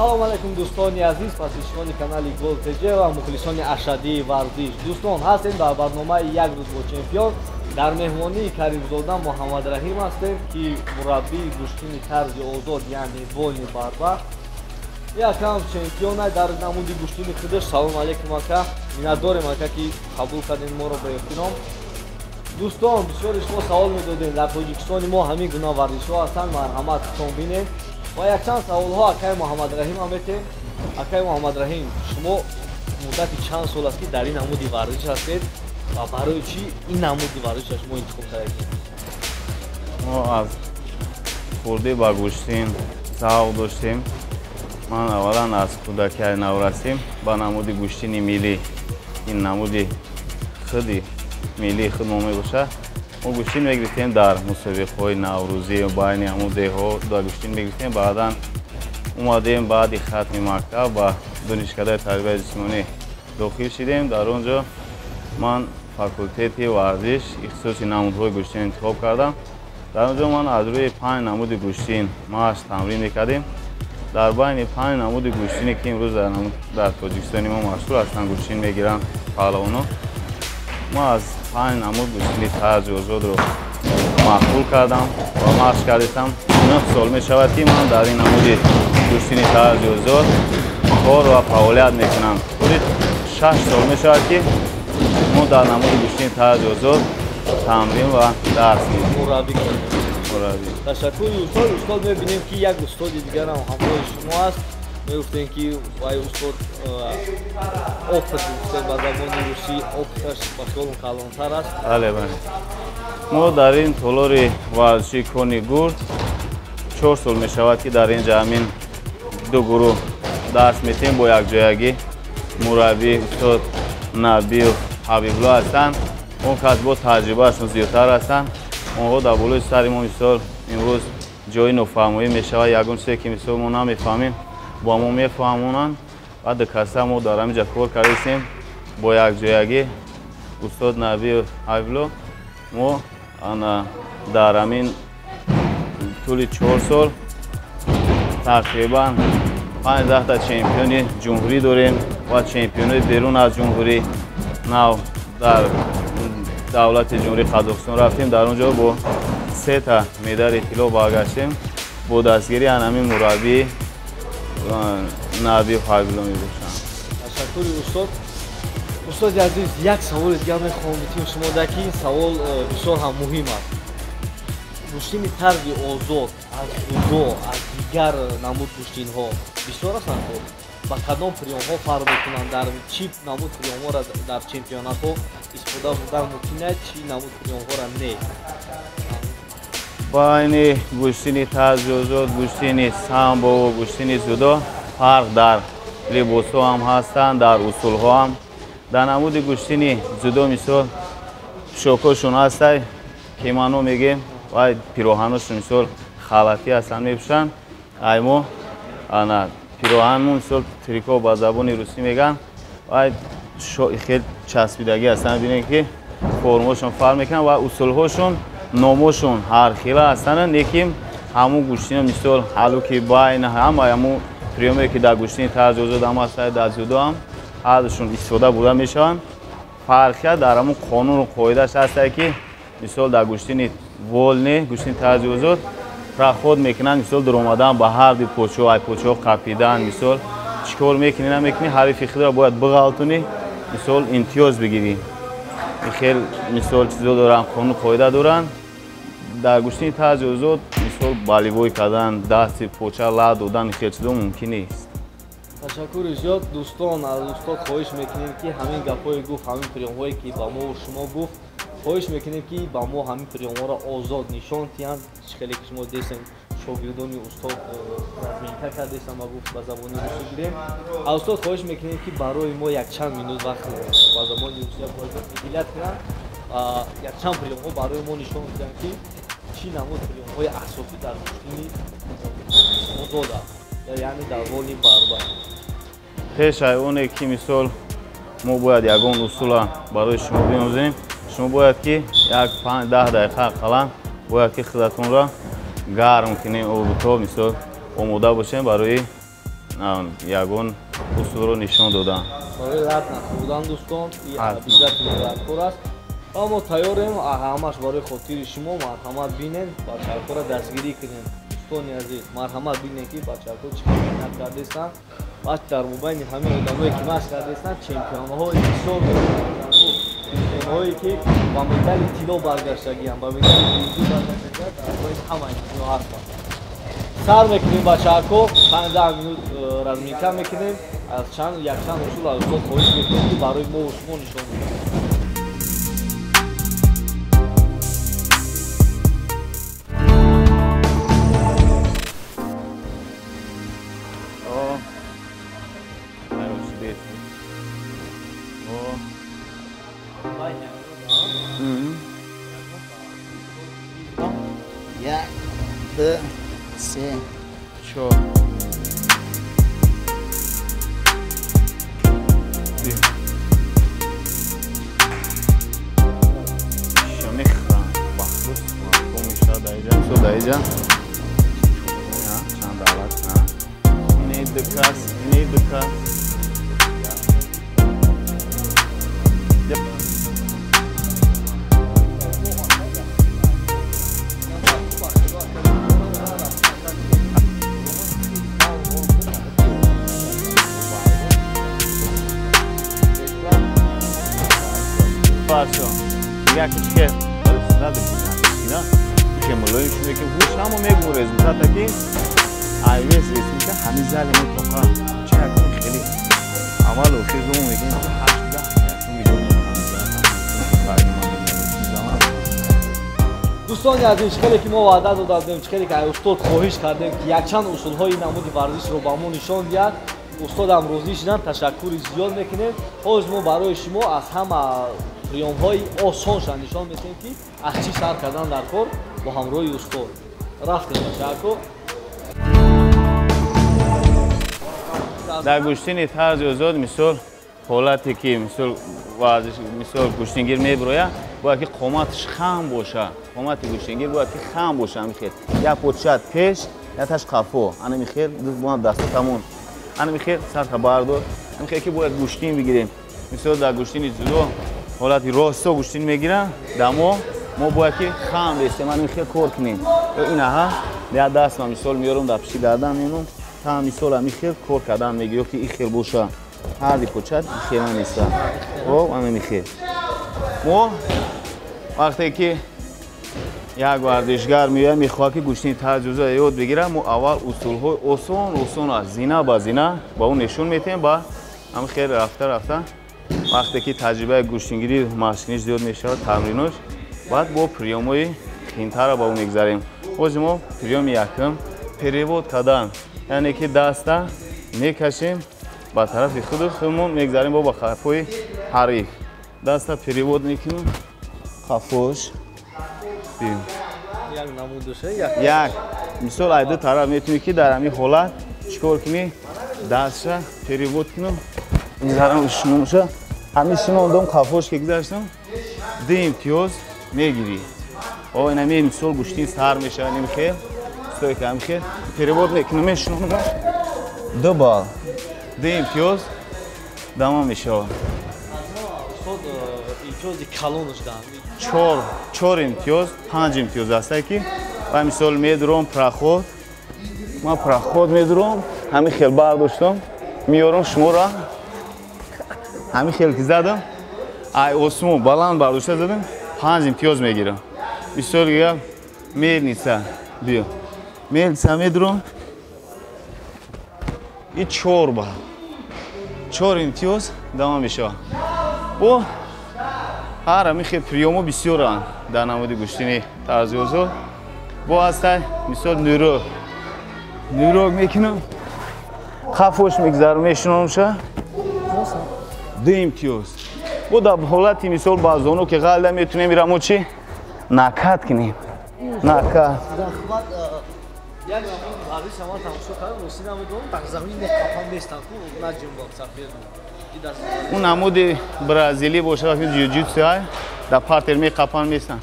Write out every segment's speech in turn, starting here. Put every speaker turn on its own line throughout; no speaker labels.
Ассалому алайкум, дӯстони азиз, подписчикони канали Гол ТЖ ва мухлисони ашаддии варзиш. Дӯстон, ҳастем дар барномаи «Як рӯз бо чемпион». Дар меҳмонии Каримзода Муҳаммадраҳим ҳастем, ки мураббии гӯштини тарзи озод, яъне вольный борьба. Якам чемпиона дар намуди гӯштини худаш. Салом алейкум, ака. Миннатдорем, ака, ки қабул кардем моро ба эҳтиром. Дӯстон, бисёри шумо савол медодем, дар Тоҷикистони мо ҳамин гуна варзишҳо ҳастанд, марҳамат, худтон бинед. Ва якчанд саволҳо акаи Муҳаммадраҳим ҳам метем. Акаи Муҳаммадраҳим, шумо муддати чанд сол аст, ки дар ин намуди варзиш ҳастед ва барои чӣ ин намуди варзишро шумо интихоб кардед?
Мо аз хурдӣ ба гӯштин завқ доштем. Ман аввалан аз кӯдакиҳои наврасим ба намуди гӯштини миллӣ, ин намуди худи миллии худ мо мебошад, мо гӯштин мегирифтем дар мусобиқаҳои наврӯзӣ, байни ҳамун деҳҳо дар гӯштин мегирифтем. Баъдан омадем, баъди хатми мактаб ба донишкадаи тарбияи ҷисмонӣ дохил шидем. Дар он ҷо ман факултети варзиш, ихтисоси намудҳои гӯштин интихоб кардам. Дар он ҷо ман аз рӯи 5 намуди гӯштин машқ тамрин мекардем. Дар байни 5 намуди гӯштине, ки имрӯз дар Тоҷикистони мо машҳур ҳастанд, гӯштин мегиранд паҳлавоно, мо аз 5 намуд гӯштини тарзи озодро маъқул кардам ва машқ кардистам. 9 сол мешавад, ки ман дар ин намуди гӯштини тарзи озод кор ва фаъолият мекунам. Тӯли 6 сол мешавад, ки мо дар намуди гӯштини тарзи озод тамрин ва дарс медиҳем.
Мураббӣ.
Мураббӣ.
Ташаккури, устод. Устод, мебинем, ки як устоди дигарам ҳамроҳи шумо аст. Мегуфтем, ки вай устод опыт, гуфтем ба забони русӣ, опыташ ба хиёлам калонтар аст.
Бале, мо дар ин толори варзишии Кони Гурд 4 сол мешавад, ки дар ин ҷа ҳамин ду гурӯҳ дарс метиҳем бо якҷоягӣ. Мураббӣ устод Набиев Ҳабибулло ҳастанд. Он кас бо таҷрибаашон зиёдтар ҳастанд. Онҳо дар болои сари мо, мисол, имрӯз ҷои нофаҳмоӣ мешавад, ягон чизе, ки мисол мо намефаҳмем, бо мо мефаҳмонанд. Ва дукаса мо дар ҳамин ҷа кор кардастем бо якҷоягӣ устод Набиев Ҳабибулло. Мо ана дар ҳамин тӯли 4 сол тақрибан 15-та чемпиони ҷумҳурӣ дорем ва чемпионои берун аз ҷумҳурӣ. Нав дар давлати Ҷумҳурии Қазоқистон рафтем, дар он ҷо бо сета медали тилло баргаштем бо дастгирии анамин мураббӣ Набиев Ҳабибулло мебошанд.
Ташаккури, устод. Устоди азиз, як саволи дигар мехоҳам битим шумо да, ки ин савол бисёр ҳам муҳим аст. Гӯштини тарзи озод аз ҷудо, аз дигар намуд гӯштинҳо бисёр ҳастанд, ба кадом приёмҳо фарқ мекунанд, дар чӣ намуд приёмҳоро дар чемпионатҳо истифода бурдан мумкин аст, чӣ намуд приёмҳоро не?
Байни гӯштини тарзи озод, гӯштини самбову гӯштини ҷудо фарқ дар либосҳо ҳам ҳастанд, дар усулҳо ҳам. Дар намуди гӯштини ҷудо, мисол, пӯшокҳошон ҳастай, кимоно мегем, ва пироҳаношон, мисол, халатӣ ҳастанд, мепӯшанд. Ай мо ана пироҳанмо, мисол, трико ба забони русӣ мегӯянд, ва хел часпидагӣ ҳастанд. Бинед, ки формошон фарқ мекунанд ва усулҳошон, номошон ҳархела ҳастанд, лекин ҳамун гӯштино, мисол, ҳалуки байн, ҳама ҳамун приёме, ки дар гӯштини тарзи озод ҳам ҳастад, дар ҷудо ҳам ҳардушон истифода бурда мешаванд. Фарқият дар ҳамун қонуну қоидааш ҳастае, ки мисол дар гӯштини вольный, гӯштини тарзи озод, проход мекунанд, мисол, дуромадан ба ҳарди почо, ай почоҳо қапидан, мисол, чӣ кор мекунӣ, намекунӣ, ҳарифи худро бояд биғалтунӣ, мисол, имтиёз бигирӣ. Хел, мисол, чизо доранд, қонуну қоида доранд. Дар гӯштини тарзи озод, мисол, болевой кардан, дасти поча ла додан, хел чизо мумкин нест.
Ташаккури зиёд. Дӯстон, аз устод хоҳиш мекунем, ки ҳамин гапҳое гуфт, ҳамин приёмҳое, ки ба мо шумо гуфт, хоҳиш мекунем, ки ба мо ҳамин приёмҳоро озод нишон диҳанд. Чӣ хеле ки шумо дестем, шогирдони устод разминка кардестам ва гуфт, ба забони русӣ гирем. Аз устод хоҳиш мекунем, ки барои мо якчанд минут вақт ба забони русия выделять кунанд, якчанд приёмҳо барои мо нишон диҳанд, ки чӣ намуд приёмҳои асосӣ дар гӯштини озод аст, яъне дар вольный борьба.
Пеш аз оне ки, мисол, мо бояд ягон усула барои шумо биомӯзем, шумо бояд ки як 5-10 дақиқа ақаллан бояд ки худатонро гарм кунем, обутоб, мисол, омода бошем барои ягон усулро нишон додан.
Барои лат нахӯрдан дӯстон, ин обязательно дар кор аст. Ва мо тайёрем, ҳамаш барои хотири шумо. Марҳамат бинен, бачаҳоро дастгирӣ кунем. Дӯстони азиз, марҳамат бинен, ки бачаҳо чӣ қадар меҳнат кардастанд. Баъд дар мобайни ҳамин одамое ки машқ кардастанд, чемпионҳои бисёр доранд, чемпионҳое ки ба медали тилло баргаштагианд, ба медали биринҷӣ баргаштагианд, дар мобайни ҳамаи инҳо ҳастанд. Сар мекунем бачаҳако, 5-10 минут разминка мекунем. Аз чанд якчанд усул аз устод хоҳиш мекунем, ки барои мо шумо нишон диҳад.
Як, ду, се,
чор. Даиҷа чанд давлат, ини ду кас, ини ду кас. Як ки мулоим шуде ки гӯш намо мегӯ результата ки айвес ресмиша ҳамин зали мо тоқа чи якун хеле аввал охир гумон мекунем ки 8-10 якун видео.
Дӯстони азиз, хеле ки мо ваъда дода будем, хеле ки устод хоҳиш кардем, ки якчанд усулҳои намуди варзишро ба мо нишон диҳад, устодам розӣ шуданд, ташаккури зиёд мекунем. Ҳозир мо барои шумо аз ҳама приёмҳои осонша нишон медиҳем, ки аз чӣ сар кардан дар кор бо ҳамроҳи устод. Рафтем бачаҳако.
Дар гӯштини тарзи озод мисол ҳолате ки мисол варзиш мисол гӯштингир мебирояд, бояд ки қоматаш хам боша. Қомати гӯштингир бояд ки хам боша. Ҳамин як почат пеш, якаш қафо. Ана хел даста тамон. Ана хел сарта бардор. Ҳамин хел ки бояд гӯштин бигирем. Мисол дар гӯштини ҷудо ҳолати росто гӯштин мегирам, дамо мо бояд ки хам бестем, ана хел кор кунем. Инаҳа як даст ма мисол меёрам дар пишти гардан мемонам, та мисол ҳамин хел кор кардан мегирӣ, ё ки ин хел боша. Ҳар ди почат ин хела неста. Хоб, ана хел. Мо вақте ки як варзишгар меояд, мехоҳад ки гӯштини тарзи озод ёд бигирад, мо аввал усулҳои осон осон аст, зина ба зина ба ӯ нишон медиҳем. Ба ҳамин хел рафта рафта вақте ки таҷрибаи гӯштингирӣ машқиниш зиёд мешавад, тамринош, баъд бо приёмҳои қиинтарро ба ӯ мегзарем. Ҳозир мо приёми якум перевод кардан, яъне ки даста мекашем ба тарафи худу худмон мегзарем бо ба қафои ҳариф. Даста перевод мекунем, қафош. Як мисол ай ду тараф метавонӣ ки дар ҳамин ҳолат чӣ кор кунӣ? Дастша перевод кунам, мегзарам шуномша. Ҳамин шинондом қафош ки гузаштам, ду имтиёз мегирӣ. О, ин ҳамин мисол гӯштин сар мешавад, ин хел стойка ҳамин хел перевод мекунам, мешунонам, 2 балл, 2 имтиёз дамом мешавад.
Устод, имтиёзи калонаш дам
4 имтиёз, 5 имтиёз аст ки ва мисол медурам проход, ман проход медурам, ҳамин хел бардоштам, меёрам шуморо, ҳамин хел ки задам, ай осмон баланд бардошта задам, 5 имтиёз мегирам. Мисол гап мелница, биё. Мелница медурам, и 4 балл, 4 имтиёз давом мешавад. Бо ҳар ҳамин хел приёмҳо бисёранд дар намуди гӯштини тарзи озод. Бо ҳастай мисол нурок, нурок мекунам, қафош мегзарам, мешунонамша, 2 имтиёз. Бо дар ҳолати мисол ба зону ки ғалда метунем ирамо чӣ накат кунем, накат.
Як варзиш ман тамошо кардам, рости намедонам, дар замин қафан нестан ку наҷунбам сафер.
Он намуди бразилӣ бошад, вақти ҷиу-ҷитсу ай дар партер меқапан местан.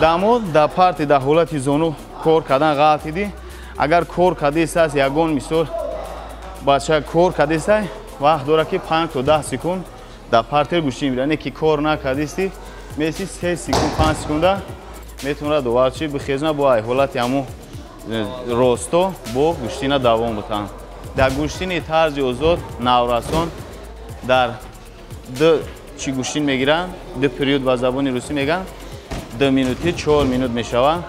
Дамо дар парти дар ҳолати зону кор кардан ғалат дидӣ. Агар кор кардааст ягон мисол бача кор кардистай, вақт дора ки 5 то 10 секунд дар партер гӯштин бигирад. Не ки кор накардисти, меси 3 секунд, 5 секунда метавонад доварчи бихезна бо ай ҳолати ҳамун росто бо гӯштина давом бутанд. Дар гӯштини тарзи озод наврасон дар ду чӣ гӯштин мегиранд, ду период ба забони русӣ мегӯянд, 2 минути 4 минут мешаванд.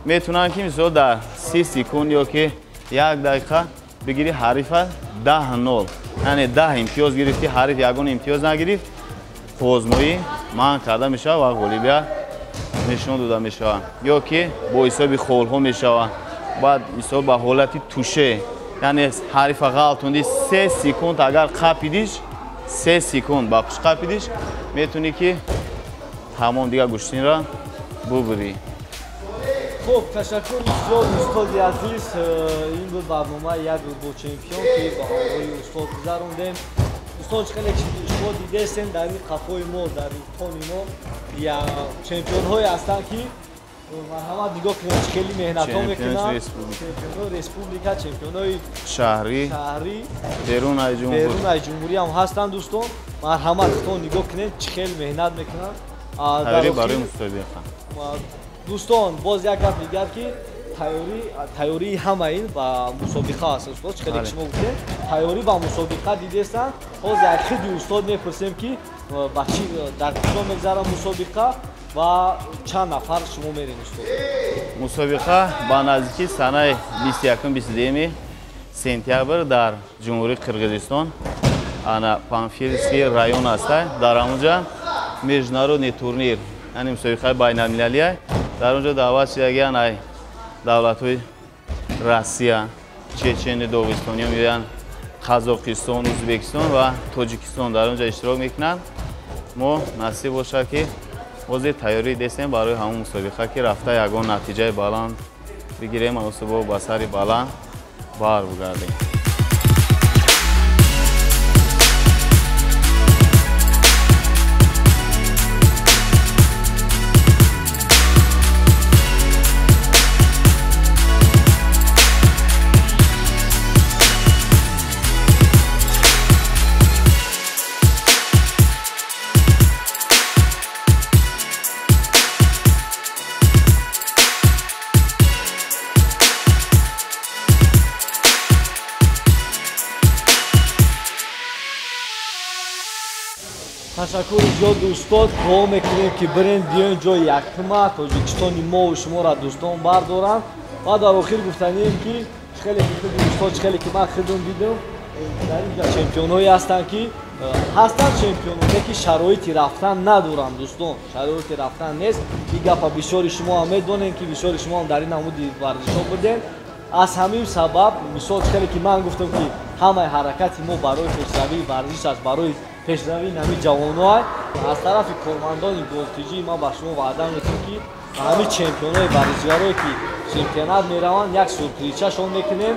Метавонанд ки мисол дар 30 секунд ё ки 1 дақиқа бигири ҳарифа 10-0, яъне 10 имтиёз гирифти, ҳариф ягон имтиёз нагирифт, озмоӣ манъ карда мешавад ва ғолибият нишон дода мешавад. Ё ки бо ҳисоби холҳо мешавад. Баъд мисол ба ҳолати туше, яъне ҳарифа ғалтонди 3 секунд агар қапидиш, 3 секунд ба пушт қапидиш, метавонӣ ки тамом дигар гӯштинро бубурӣ.
Хуб, ташаккур зиёд устоди азиз. Ин буд барномаи як рӯз бо чемпион ки ба ҳамроҳи устод гузарондем. Устод, чӣ хеле шумо дидестем дар ин қафои мо, дар ин тони мо чемпионҳое ҳастанд ки марҳамат нигоҳ кунед, чӣ хеле меҳнатҳо мекунанд. Чемпионҳои республика, чемпионҳои
шаҳрӣ, берун
аз ҷумҳурӣ ҳам ҳастанд. Дӯстон, марҳамат худтон нигоҳ кунед, чӣ хеле меҳнат мекунанд.
Тайёрӣ барои мусобиқа.
Дӯстон, боз як гап дигар ки тайёрии ҳама ин ба мусобиқа аст. Устод, чӣ хеле ки шумо гуфтед, тайёрӣ ба мусобиқа дидестанд. Ҳоз як хиди устод мепурсем ки ба чӣ дар куҷо мегзарад мусобиқа ва чанд нафар шумо мерем, устод?
Мусобиқа ба наздикии санаи 21-22 сентябр дар Ҷумҳурии Қирғизистон, ана Панфилский район аст. Дар ҳамонҷа международный турнир, яъне мусобиқаи байналмилалия. Дар онҷо даъват шудагианд ай давлатҳои Россия, Чечени, Доғистониё меоянд, Қазоқистон, Ӯзбекистон ва Тоҷикистон дар онҷо иштирок мекунанд. Мо насиб бошад ки ҳозир тайёрӣ дестем барои ҳамон мусобиқа ки рафта ягон натиҷаи баланд бигирем ва субҳ ба сари баланд баргардем.
Ташаккур зиёд устод. Дуо мекунем ки бирем биёем ҷои якума, Тоҷикистони мо шуморо дӯстон бардоранд. Ва дар охир гуфтанием ки хеле худи устод, хеле ки ман худам дидам, дар инҷа чемпионҳое ҳастанд ки ҳастанд чемпионҳое ки шароити рафтан надоранд. Дӯстон, шароити рафтан нест. Ин гапа бисёри шумо ҳам медонем ки бисёри шумо ҳам дар ин намуди варзишҳо будем. Аз ҳамин сабаб мисол хеле ки ман гуфтам ки ҳамаи ҳаракати мо барои пешравии варзиш аст, барои пешравии ҳамин ҷавонҳо. Аз тарафи кормандони Голтиҷӣ ман ба шумо ваъда мекунам ки ҳамин чемпионҳои варзишгарое ки чемпионат мераванд, як сюрпризчашон мекунем.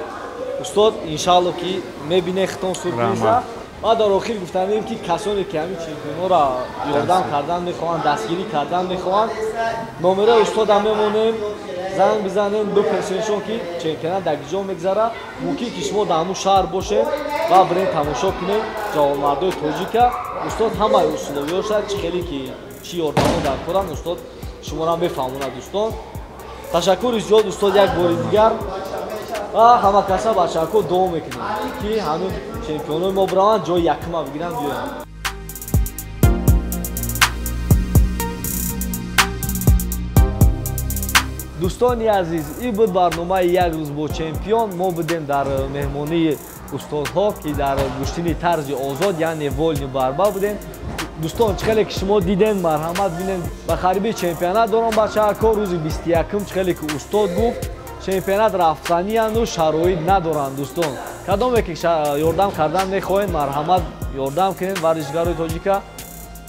Устод, иншаалло ки мебинед худтон сюрприза. Ва дар охир гуфтанем ки касоне ки ҳамин чемпионҳоро ёрдам кардан мехоҳанд, дастгирӣ кардан мехоҳанд, номераи устодам мемонем, занг бизанем, бипурсеншон ки чемпионат дар куҷо мегзарад. Мумкин ки шумо дар ҳамун шаҳр бошед ва бирем тамошо кунем ҷавонмардои тоҷика. Устод ҳамаи условиёша, чӣ хеле ки чӣ ёрдамо дар коранд, устод шуморо мефаҳмонад. Дӯстон, ташаккури зиёд устод як бори дигар ва ҳама каса бачаҳако дуо мекунем ки ҳамин чемпионҳои мо бираванд, ҷои якума бигиранд, биёянд. Дӯстони азиз, ин буд барномаи як рӯз бо чемпион. Мо будем дар меҳмонии устодҳо ки дар гӯштини тарзи озод, яъне вольный борьба будем. Дӯстон, чӣ хеле ки шумо дидем, марҳамат бинем, ба қариби чемпионат дорам бачаҳако. Рӯзи 21-м чӣ хеле ки устод гуфт, чемпионат рафтанияну шароит надоранд. Дӯстон, кадоме ки ёрдам кардан мехоҳед, марҳамат ёрдам кунед варзишгарои тоҷика.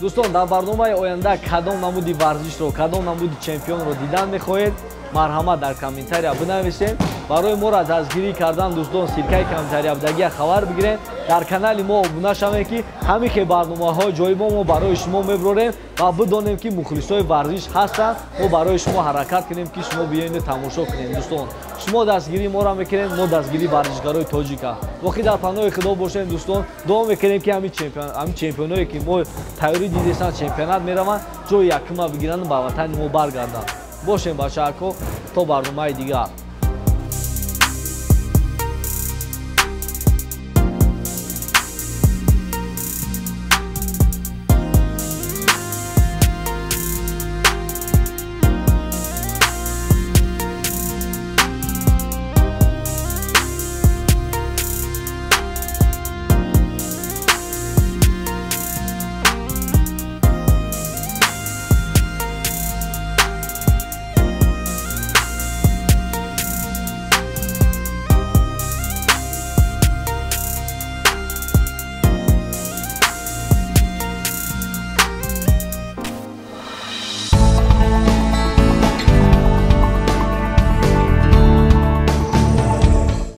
Дӯстон, дар барномаи оянда кадом намуди варзишро, кадом намуди чемпионро дидан мехоҳед, марҳамат дар комментария бинависед. Барои моро дастгирӣ кардан, дӯстон, ссылкаи комментария будагия хабар бигирем, дар канали мо обуна шавем, ки ҳамин хел барномаҳои ҷолибо мо барои шумо мебурорем ва бидонем, ки мухлисои варзиш ҳастанд. Мо барои шумо ҳаракат кунем, ки шумо биёеду тамошо кунем. Дӯстон, шумо дастгирии моро мекунед, мо дастгирии варзишгарои тоҷика. Воқеъ дар паноҳи Худо бошем, дӯстон. Дуо мекунем, ки ҳамин чемпионое, ки мо тайёрӣ дидестанд, чемпионат мераванд, ҷои якума бигиранду ба ватани мо баргарданд. Бошем, бачаако, то барномаи дигар.